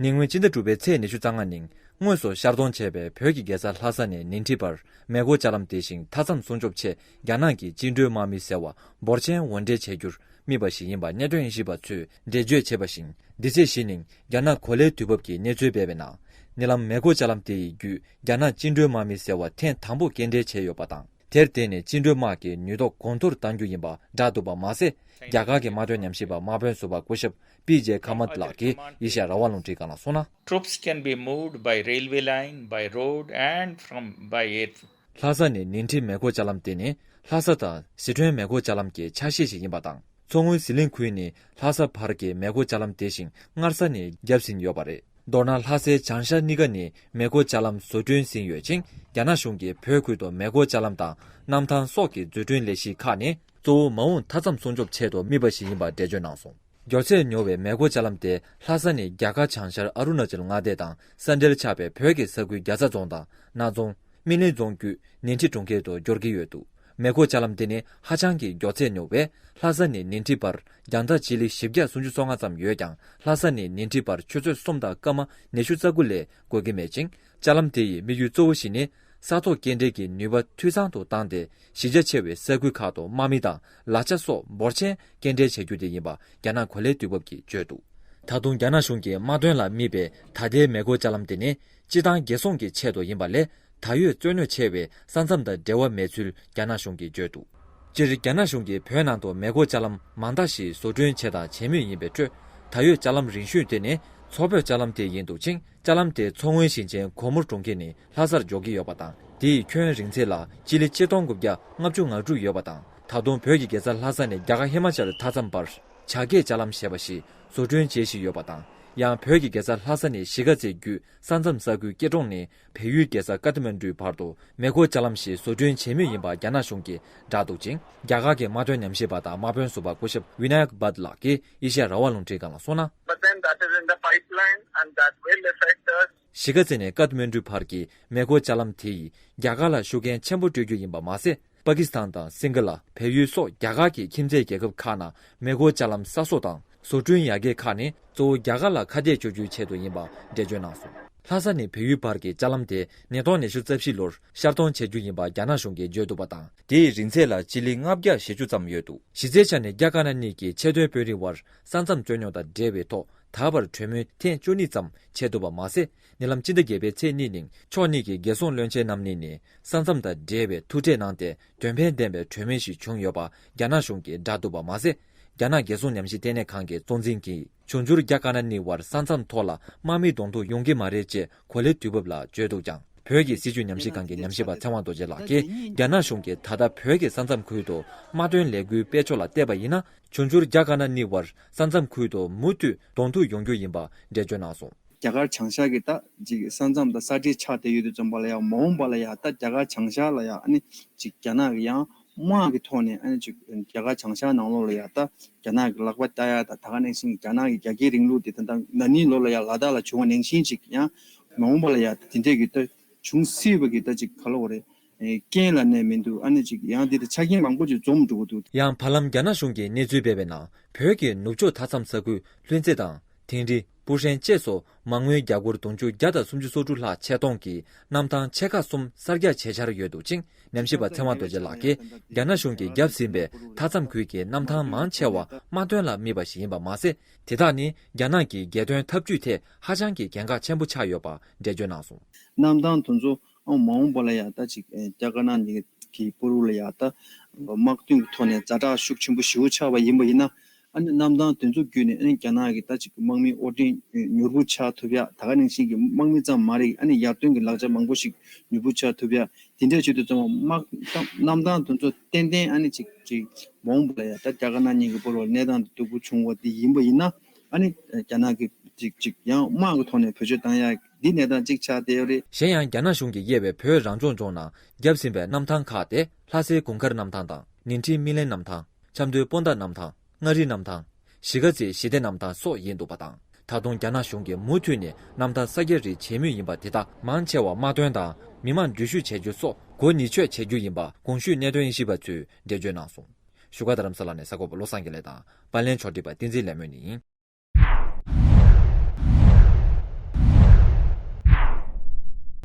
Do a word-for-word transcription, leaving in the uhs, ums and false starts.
ཉེ་སྔོན་སྤྱི་ཟླ་དྲུག་པའི་ཚེས་ཉི་ཤུ་རྩ་ལྔ་ཉིན་དངོས་སུ་ཤར་གཏོང་བྱས་པའི་བོད་ཀྱི་རྒྱལ་ས་ལྷ་ས་ནས་ནིང་ཁྲི་བར་མེ་འཁོར་ལྕགས་ལམ་དེ་བཞིན་མཐའ་མཚམས་སྲུང་སྐྱོབ་ཆེད་རྒྱ་ནག་གི་བཅིངས་འགྲོལ་དམག་མི་ཟེར་བ་འབོར་ཆེན་འོར་འདྲེན་བྱས་རྒྱུར་དམིགས་པ་ཞིག་ཡིན་པ་གནད་དོན་དབྱེ་ཞིབ་པ་ཚོས་འགྲེལ་བརྗོད་བྱས་པ་བཞིན། འདི་ཚེས་བཞི་ཉིན་རྒྱ་ནག་གོ་ལའི་དུས་བབ་ཀྱིས་གནས་ཚུལ་སྤེལ་བའི་ནང་། ཉེ་ལམ་མེ་འཁོར་ལྕགས་ལམ་དེ་ཡི་བརྒྱུད་རྒྱ་ནག་བཅིངས་འགྲོལ་དམག་མི་ཟེར་བ་ཐེངས་དང་པོ་སྐྱེལ་འདྲེན་བྱས་ཡོད་པ་དང་། དེར་བརྟེན་ནས་བཅིངས་འགྲོལ་དམག་གི་ནུས་སྟོབས་གོང་མཐོར་གཏང་རྒྱུ་ཡིན་པ་བསྒྲགས་འདུག་པ་མ་ཟད། རྒྱ་གར་གྱི་དམག་དོན་ཉམས་ཞིབ་པ་དམག་དཔོན་ཟུར་པ་སྐུ་ཞབས་པི་ཇེ་ཁ་མད་ལགས་ཀྱིས་ཨེ་ཤ་ཡ་རང་དབང་རླུང་འཕྲིན་ཁང་ལ་གསུངས་ན། Troops can be moved by railway line, by road and from by air. ལྷ་ས་ནས་ནིང་ཁྲི་མེ་འཁོར་ལྕགས་ལམ་དེ་ནི་ལྷ་ས་དང་ཟི་ཁྲོན་མེ་འཁོར་ལྕགས་ལམ་གྱི་ཆ་ཤས་ཤིག་ཡིན་པ་དང་། མཚོ་སྔོན་ཟི་ལིང་ཁུལ་ནི་ལྷ་ས་བར་གྱི་མེ་འཁོར་ལྕགས་ལམ་དེ་བཞིན་སྔར་ས་ནས་བརྒྱབ་ཟིན་ཡོད་པ་རེད། མདོར་ན་ལྷ་སའི་བྱང་ཤར་གཉིས་ཀ་ནས་མེ་འཁོར་ལྕགས་ལམ་བཟོ་སྐྲུན་ཟིན་ཡོད་ཅིང་། རྒྱ་ནག་གཞུང་གིས་བོད་ཁུལ་དུ་མེ་འཁོར་ལྕགས་ལམ་དང་གནམ་ཐང་སོགས་ཀྱི་བཟོ་སྐྲུན་ལས་གཞི་ཁག་ནི་གཙོ་བོ་མ་འོངས་མཐའ་མཚམས་སྲུང་སྐྱོབ་ཆེད་དུ་དམིགས་པ་ཞིག་ཡིན་པ་འགྲེལ་བརྗོད་གནང་སོང་། མགྱོགས་ཚད་མྱུར་བའི་མེ་འཁོར་ལྕགས་ལམ་དེ་ལྷ་ས་ནས་རྒྱ་གར་བྱང་ཤར་ཨ་རུ་ན་ཅལ་མངའ་སྡེ་དང་ས་འབྲེལ་ཆགས་པའི་བོད་ཀྱི་ས་ཁུལ་རྒྱལ་རྩ་རྫོང་དང་སྣ་རྫོང་། སྨིན་གླིང་རྫོང་བརྒྱུད་ནིང་ཁྲི་གྲོང་ཁྱེར་དུ་འབྱོར་གྱི་ཡོད་འདུག་མེ་འཁོར་ལྕགས་ལམ་དེ་ནི་ཧ་ཅང་གི་མགྱོགས་ཚད་མྱུར་བས། ལྷ་ས་ནས་ནིང་ཁྲི་བར་རྒྱང་ཐག་སྤྱི་ལེ་བཞི་བརྒྱ་སུམ་ཅུ་སོ་ལྔ་ཙམ་ཡོད་ཀྱང་། ལྷ་ས་ནས་ནིང་ཁྲི་བར་ཆུ་ཚོད་གསུམ་དང་སྐར་མ་ཉི་ཤུ་རྩ་དགུ་ལས་འགོར་གྱི་མེད་ཅིང་། ལྕགས་ལམ་དེ་ཡི་དམིགས་ཡུལ་གཙོ་བོ་ཞིག་ནི། ས་ཐོག་སྐྱེལ་འདྲེན་གྱི་ནུས་པ་འཐུས་ཚང་དུ་བཏང་སྟེ། གཞི་རྒྱ་ཆེ་བའི་ས་ཁུལ་ཁག་ཏུ་དམག་མི་དང་ལག་ཆ་སོགས་འབོར་ཆེན་སྐྱེལ་འདྲེན་བྱ་རྒྱུ་དེ་ཡིན་པ་རྒྱ་ནག་གོ་ལའི་དུས་བབ་ཀྱིས་བརྗོད་འདུག་ད་དུང་རྒྱ་ནག་གཞུང་གིས་དམག་དོན་ལ་དམིགས་པའི་ད་ལྟའི་མེ་འཁོར་ལྕགས་ལམ་དེ་ནི་སྤྱི་བཏང་རྒྱལ་སྲུང་གི་ཆེད་དུ་ཡིན་པ་ལས། ད་ཡོད་རྩོད་རྙོག་ཆེ་བའི་ས་མཚམས་དང་འབྲེལ་བ་མེད་ཚུལ་རྒྱ་ནག་གཞུང་གིས་བརྗོད་འདུག་སྤྱིར་རྒྱ་ནག་གཞུང་གིས་བོད་ནང་དུ་མེ་འཁོར་ལྕགས་ལམ་མང་དག་ཞིག་བཟོ་སྐྲུན་བྱས་དང་བྱེད་མུས་ཡིན་པའི་ཁྲོད། ད་ཡོད་ལྕགས་ལམ་རིང་ཤོས་དེ་ནི་མཚོ་བོད་ལྕགས་ལམ་དེ་ཡིན་འདུག་ཅིང་། ལྕགས་ལམ་དེ་མཚོ་སྔོན་ཞིང་ཆེན་གོར་མོ་གྲོང་ཁྱེར་ནས་ལྷ་སར་འཇོག་གི་ཡོད་པ་དང་། དེ་ཡི་ཁྱོན་རིང་ཚད་ལ་སྤྱི་ལེ་ཆིག་སྟོང་དགུ་བརྒྱ་ལྔ་བཅུ་ང་དྲུག་ཡོད་པ་དང་། ད་དུང་བོད་ཀྱི་རྒྱལ་ས་ལྷ་ས་ནས་རྒྱ་གར་ཧི་མ་ཅལ་མཐའ་མཚམས་བར་བྱ་སྐད་ལྕགས་ལམ་ཞེས་པ་ཞིག་བཟོ་སྐྲུན་བྱེད་བཞིན་ཡོད་པ་དང་། ཡང་བོད་ཀྱི་རྒྱལ་ས་ལྷ་ས་ནས་གཞིས་ཀ་རྩེ་བརྒྱུད་ས་མཚམས་ས་ཁུལ་སྐྱིད་གྲོང་ནས་བལ་ཡུལ་རྒྱལ་ས་ཀ་ཐ་མན་ཌུའི་བར་དུ་མེ་འཁོར་ལྕགས་ལམ་ཞིག་བཟོ་སྐྲུན་བྱེད་མུས་ཡིན་པ་རྒྱ་ནག་གཞུང་གིས་བསྒྲགས་འདུག་ཅིང་། རྒྱ་གར་གྱི་དམག་དོན་ཉམས་ཞིབ་པ་དང་དམག་དཔོན་ཟུར་པ་སྐུ་ཞབས་ཝི་ན་ཡག་བྷཊ་ལགས་ཀྱིས་ཨེ་ཤེ་ཡ་རང་དབང་རླུང་འཕྲིན་ཁང་ལ་གསུངས་ན། But then that is in the pipeline and that will affect us. གཞིས་ཀ་རྩེ་ནས་ཀ་ཐ་མན་ཌུ་བར་གྱི་མེ་འཁོར་ལྕགས་ལམ་དེ་ཡིས་རྒྱ་གར་ལ་ཤུགས་རྐྱེན་ཆེན་པོ་སྤྲོད་རྒྱུ་ཡིན་པ་མ་ཟད། པ་ཀི་སི་ཐན་དང་སིང་ག་ལ། བལ་ཡུལ་སོགས་རྒྱ་གར་གྱི་ཁྱིམ་མཚེས་རྒྱལ་ཁབ་ཁག་ནང་མེ་འཁོར་ལྕགས་ལམ་གསར་བཟོ་དང་བཟོ་སྐྲུན་ཡར་རྒྱས་ཁག་ནི་གཙོ་བོ་རྒྱ་གར་ལ་ཁ་གཏད་གཅོག་རྒྱུའི་ཆེད་དུ་ཡིན་པ་འགྲེལ་བརྗོད་གནང་སོང་། ལྷ་ས་ནས་བལ་ཡུལ་བར་གྱི་ལྕགས་ལམ་དེ་ཉིས་སྟོང་ཉི་ཤུ་རྩ་བཞི་ལོར་ཤར་གཏོང་བྱེད་རྒྱུ་ཡིན་པ་རྒྱ་ནག་གཞུང་གིས་བརྗོད་འདུག་པ་དང་། དེའི་རིང་ཚད་ལ་སྤྱི་ལེ་ལྔ་བརྒྱ་ཞེ་བཅུ་ཙམ་ཡོད་འདུག་གཞི་རྩའི་ཆ་ནས་རྒྱ་དཀར་ནག་གཉིས་ཀྱི་ཆེས་མཐོའི་དཔོན་རིགས་དབར་ས་མཚམས་རྩོད་རྙོག་དང་འབྲེལ་བའི་ཐོག་ད་བར་གྲོས་མོལ་ཐེངས་བཅུ་གཉིས་ཙམ་བྱས་འདུག་པ་མ་ཟད། ཉེ་ལམ་སྤྱི་ཟླ་བརྒྱད་པའི་ཚེས་གཉིས་ཉིན་ཕྱོགས་གཉིས་ཀྱི་རྒྱལ་སྲུང་བློན་ཆེན་རྣམ་གཉིས་ནས་ས་མཚམས་དང་འབྲེལ་བའི་ཐུག་འཕྲད་གནང་སྟེ། དོན་ཕན་ལྡན་པའི་གྲོས་མོལ་ཞིག་བྱུང་ཡོད་པ་རྒྱ་ནག་གཞུང་གིས་བསྒྲགས་འདུག་པ་མ་ཟད། རྒྱ་ནག་རྒྱལ་སྲུང་ཉམས་ཞིབ་ལྟེ་གནས་ཁང་གི་གཙོ་འཛིན་གྱིས། འབྱུང་འགྱུར་རྒྱ་དཀར་ནག་གཉིས་དབར་ས་མཚམས་ཐོག་ལ་དམག་མི་གདོང་ཐུག་ཡོང་གི་མ་རེད་ཅེས་གོ་ལའི་དུས་བབ་ལ་བརྗོད་འདུག་ཀྱང་། བོད་ཀྱི་སྲིད་བྱུས་ཉམས་ཞིབ་ཁང་གི་ཉམས་ཞིབ་པ་ཚེ་དབང་རྡོ་རྗེ་ལགས་ཀྱིས། རྒྱ་ནག་གཞུང་གིས་ད་ལྟ་བོད་ཀྱི་ས་མཚམས་ཁུལ་དུ་དམག་དོན་ལས་འགུལ་སྤེལ་ཕྱོགས་ལ་བལྟས་པ་ཡིན་ན། འབྱུང་འགྱུར་རྒྱ་དཀར་ནག་གཉིས་དབར་ས་མཚམས་ཁུལ་དུ་མུ་མཐུད་གདོང་ཐུག་ཡོང་རྒྱུ་ཡིན་པ་འགྲེལ་བརྗོད་གནང་སོང་། རྒྱ་གར་བྱང་ཤར་གྱི་ད་ཅིག་ས་མཚམས་དང་ས་འབྲེལ་ཆགས་བསྡད་ཡོད་དུས་ཙམ་པ་ལ་ཡང་མ་འོངས་པ་ལ་ཡང་ད་རྒྱ་གར་བྱང་ཤར་ལ་ཡང་ཨ་ནི་ཅིག་རྒྱ་ནག་གི་ཡང་དམག་གི་ཐོག་ནས་ཨ་ནི་ཅིག་རྒྱ་གར་བྱང་ཤར་ནང་ལོགས་ལ་ཡང་ད་རྒྱ་ནག་གི་ལག་པ་བཏགས་ཡ་ད་ད་ག་ནང་བཞིན་རྒྱ་ནག་གི་རྒྱ་སྐྱེད་རིང་ལུགས་དེ་ད་ད་ན་ནིང་ལོ་ལ་ཡང་ལ་དྭགས་ལ་བྱུང་བ་ནང་བཞིན་ཅིག་ཡང་མ་འོངས་པ་ལ་ཡང་དེ་འདྲས་ཀྱི་ད་བྱུང་སྲིད་པ་གི་ད་ཅིག་ག་ལ་འོ་རེད། རྐྱེན་ལ་གནས་མི་འདུག་ཨ་ནི་ཅིག་ཡང་འདི་ལ་ཆ་རྐྱེན་མང་པོ་ཅིག་འཛོམས་འགྲོ་གི་འདུག་ཡང་བར་ལམ་རྒྱ་ནག་གཞུང་གིས་གནས་ཚུལ་སྤེལ་བའི་ནང་། བོད་ཀྱི་ནུབ་ཕྱོགས་མཐའ་མཚམས་ས་ཁུལ་ལྷུན་རྩེ་དང་། དིང་རི། སྤུ་ཧྲེང་བཅས་སུ་མ་དངུལ་རྒྱ་སྒོར་དུང་ཕྱུར་བརྒྱ་དང་སུམ་ཅུ་སོ་དྲུག་ལྷག་ཆེད་གཏོང་གིས་གནམ་ཐང་ཆེ་ཁག་གསུམ་གསར་རྒྱག་བྱེད་འཆར་ཡོད་འདུག་ཅིང་། ཉམས་ཞིབ་པ་ཚེ་དབང་རྡོ་རྗེ་ལགས་ཀྱིས། རྒྱ་ནག་གཞུང་གིས་བརྒྱབ་ཟིན་པའི་མཐའ་མཚམས་ཁུལ་གྱི་གནམ་ཐང་མང་ཆེ་བ་དམག་དོན་ལ་དམིགས་པ་ཞིག་ཡིན་པ་མ་ཟད། དེ་དག་ནི་རྒྱ་ནག་གི་རྒྱལ་དོན་འཐབ་ཇུས་ཐད་ཧ་ཅང་གི་གལ་འགངས་ཆེན་པོ་ཆགས་ཡོད་པ་འགྲེལ་བརྗོད་གནང་སོང་། གནམ་ཐང་དེ་ཚོ་ཨང་མ་འོངས་པ་ལ་ཡང་ད་ཅིག་རྒྱ་དཀར་ནག་གཉིས་ཀྱི་བར་ལ་ཡང་ད་དམག་དོན་གྱི་ཐོག་ནས་ཛ་དྲག་ཤུགས་ཆེན་པོ་ཞེ་པོ་ཆགས་པ་ཡིན་པ་ཡིན་ན། ཨ་ནི་གནམ་ཐང་དེ་ཚོ་བརྒྱུད་ནས་ཨ་ནི་རྒྱ་ནག་གི་ད་ཅིག་དམག་མི་དབོར་འདྲེན་མྱུར་པོ་ཆགས་ཐུབ་ཡ། ད་ག་ནང་བཞིན་གྱི་དམག་མི་ཙམ་མ་རེད། ཨ་ནི་ཡར་ཐོན་གྱི་ལག་ཆ་མང་པོ་ཞིག་མྱུར་པོ་ཆགས་ཐུབ་ཡ། དེ་འདྲ་བྱེད་དུས་ཙམ་པ་དམག་གནམ་ཐང་དེ་ཚོ་ཏན་ཏན་ཨ་ནི་ཅིག་ཅིག་མ་འོངས་པ་ལ་ཡང་ད་རྒྱ་དཀར་ནག་གཉིས་ཀྱི་བར་ལ་གནས་སྟངས་དེ་སྡུག་པོ་བྱུང་བ་དེ་ཡིན་པ་ཡིན་ན། ཨ་ནི་རྒྱ་ནག་གི་ཅིག་ཅིག་ཡང་དམག་གི་ཐོག་ནས་བེད་སྤྱོད་བཏང་ཡ་འདི་གནས་སྟངས་གཅིག་ཆགས་བསྡད་ཡོད་རེད། གཞན་ཡང་རྒྱ་ནག་གཞུང་གིས་དབྱེ་བའི་བོད་རང་སྐྱོང་ལྗོངས་ནང་བརྒྱབ་ཟིན་པའི་གནམ་ཐང་ཁག་སྟེ། ལྷ་སའི་གུང་དཀར་གནམ་ཐང་དང་། ཉིང་ཁྲིའི་སྨིན་གླིང་གནམ་ཐང་། ཆབ་མདོའི་སྤོ་མདའ་གནམ་ཐང་། མངའ་རིས་གནམ་ཐང་། གཞིས་ཀ་རྩེའི་ཞི་བདེ་གནམ་ཐང་སོགས་ཡིན་འདུག་པ་དང་། ད་དུང་རྒྱ་ནག་གཞུང་གིས་མུ་མཐུད་ནས་གནམ་ཐང་གསར་རྒྱག་རེ་བྱེད་མུས་ཡིན་པ་དེ་དག་མང་ཆེ་བ་དམག་དོན་དང་མི་མང་འགྲུལ་བཞུད་བྱེད་རྒྱུ་སོགས་སྒོ་ཉིས་ཆོད་བྱེད་རྒྱུ་ཡིན་པ་གོང་ཞུས་གནད་དོན་དབྱེ་ཞིབ་པ་ཚོས་འགྲེལ་བརྗོད་གནང་སོང་། བཞུགས་སྒར་རྡ་རམ་ས་ལ་ནས་གསར་འགོད་པ་བློ་བཟང་དགེ་ལེགས་དང་། པར་ལེན་ཕྱོགས་སྒྲིག་པ་བསྟན་འཛིན་ལེགས་སྨོན་ཡིན།